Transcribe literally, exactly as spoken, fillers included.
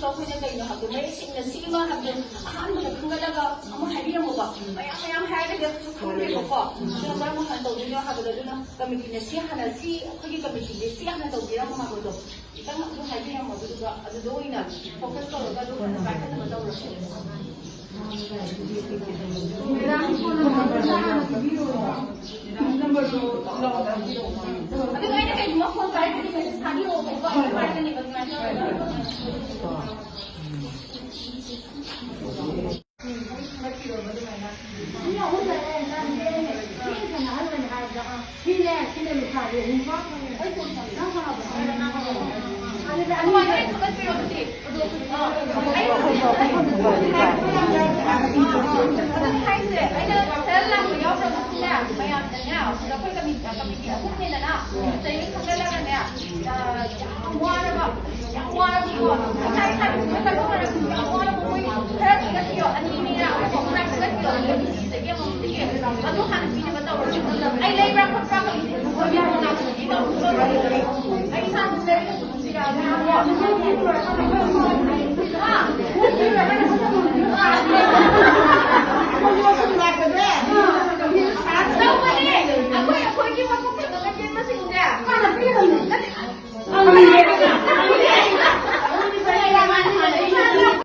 ꯑꯩꯈꯣꯏꯅ ꯀꯩꯅꯣ ꯍꯥꯏꯕꯗꯣ ꯃꯌꯦꯛ ꯁꯦꯡꯅ ꯁꯤꯃ ꯍꯥꯏꯕꯗꯣ ꯑꯍꯥꯟꯕꯗ ꯈꯪꯒꯠꯂꯒ ꯑꯃ ꯍꯥꯏꯕꯤꯔꯝꯃꯣꯀꯣ꯫ ꯃꯌꯥꯝ ꯃꯌꯥꯝ ꯍꯥꯏꯔꯒꯗꯤ ꯑꯩꯈꯣꯏꯁꯨ ꯈꯪꯗ꯭ꯔꯦꯕꯀꯣ꯫ ꯑꯗꯨꯅ ꯀꯔꯝꯕ ꯍꯥꯟꯅ ꯇꯧꯗꯣꯏꯅꯣ ꯍꯥꯏꯕꯗꯣ, ꯑꯗꯨꯅ ꯀꯃꯤꯇꯤꯅ ꯁꯤ ꯍꯥꯟꯅ, ꯁꯤ ꯑꯩꯈꯣꯏꯒꯤ ꯀꯃꯤꯇꯤꯁꯦ ꯁꯤ ꯍꯥꯟꯅ ꯇꯧꯕꯤꯔꯝꯃꯣ ꯍꯥꯏꯕꯗꯣ ꯈꯤꯇꯪ ꯑꯗꯨ ꯍꯥꯏꯕꯤꯔꯝꯃꯣ꯫ ꯑꯗꯨꯗꯨꯒ ꯑꯗꯨꯗ ꯑꯣꯏꯅ ꯐꯣꯀꯁ ꯇꯧꯔꯒ ꯑꯗꯨ ꯍꯥꯟꯅ ꯄꯥꯏꯈꯠꯅꯕ ꯇꯧꯔꯁꯦ꯫ ꯑꯗꯨꯒ ꯑꯩꯅ ꯀꯩꯒꯨꯝꯕ ꯐꯣꯟ ꯄꯥꯏꯔꯒꯗꯤ ꯃꯦꯁꯦꯖ ꯊꯥꯕꯤꯔꯛꯑꯣ, ꯑꯩ ꯄꯥꯏꯔꯛꯀꯅꯦꯕ ꯑꯗꯨꯃꯥꯏꯅ ꯇꯧꯔꯒ꯫ ꯃꯤ ꯑꯍꯨꯝ ꯂꯩꯔꯦ, ꯅꯪ ꯅꯦ, ꯅꯦ, ꯅꯦ, ꯅꯦ, ꯑꯍꯜ ꯑꯣꯏꯅ ꯍꯥꯏꯔꯕꯗ, ꯑꯥ, ꯁꯤꯅꯦ, ꯁꯤꯅꯦ ꯂꯨꯈꯥꯁꯦ, ꯅꯪ ꯀꯅꯥꯗ ꯍꯥꯏꯔ ꯅꯪ ꯍꯥꯏꯔ? ꯑꯗꯨꯗꯤ ꯑꯅꯤ ꯑꯗꯨꯃꯥꯏꯅ ꯂꯩꯔꯦ꯫ ꯊꯥꯒꯠꯄꯤꯔꯣ ꯑꯗꯨꯗꯤ꯫ ꯑꯗꯣ, ꯑꯥ, ꯑꯩ ꯍꯥꯏꯁꯦ, ꯑꯩꯅ ꯁꯦꯜ ꯂꯥꯛꯄ ꯌꯥꯎꯗ꯭ꯔꯒꯁꯨꯅꯦ, ꯃꯌꯥꯝꯅꯅꯦ, ꯑꯩꯈꯣꯏ ꯀꯃꯤꯇꯤ, ꯀꯃꯤꯇꯤ ꯑꯍꯨꯝꯅꯦꯗꯅ, ꯆꯍꯤ ꯈꯪꯒꯠꯂꯒꯅꯦ, ꯑ, ꯌꯥꯝ ꯋꯥꯔꯕ, ꯌꯥꯝ ꯋꯥꯔꯕ ꯏꯃꯣ꯫ ꯏꯁꯥ ꯏꯁꯥꯒꯤ ꯁꯨꯃꯥꯏꯅ ꯇꯧꯔꯒ ꯌꯥꯝ ꯋꯥꯔꯕ ꯃꯣꯏ ꯈꯔ ꯊꯥꯒꯠꯄꯤꯌꯣ, ꯑꯅꯤ ꯑꯅꯤꯔ ꯑꯃꯨꯛ ꯈꯔ ꯊꯥꯒꯠꯄꯤꯌꯣ, ꯑꯗꯨꯒꯤ ꯁꯤꯗꯒꯤ ꯑꯃꯃꯝꯗꯒꯤ꯫ ꯑꯗꯨ ꯍꯥꯟꯅ ꯄꯤꯅꯕ ꯇꯧꯔꯁꯤ꯫ ꯑꯩ ꯂꯩꯕ꯭ꯔꯥ ꯈꯣꯠꯄ꯭ꯔꯥ ꯀꯃꯤꯁꯟ ꯃꯣꯏꯒꯤ ꯃꯅꯥꯛꯇꯒꯤ ꯇꯧꯔꯁꯤ꯫ ꯑꯩ ꯏꯁꯥꯅ ꯂꯩꯔꯒꯁꯨ ꯑꯗꯨꯝ ꯄꯤꯔꯛꯑꯒꯦ꯫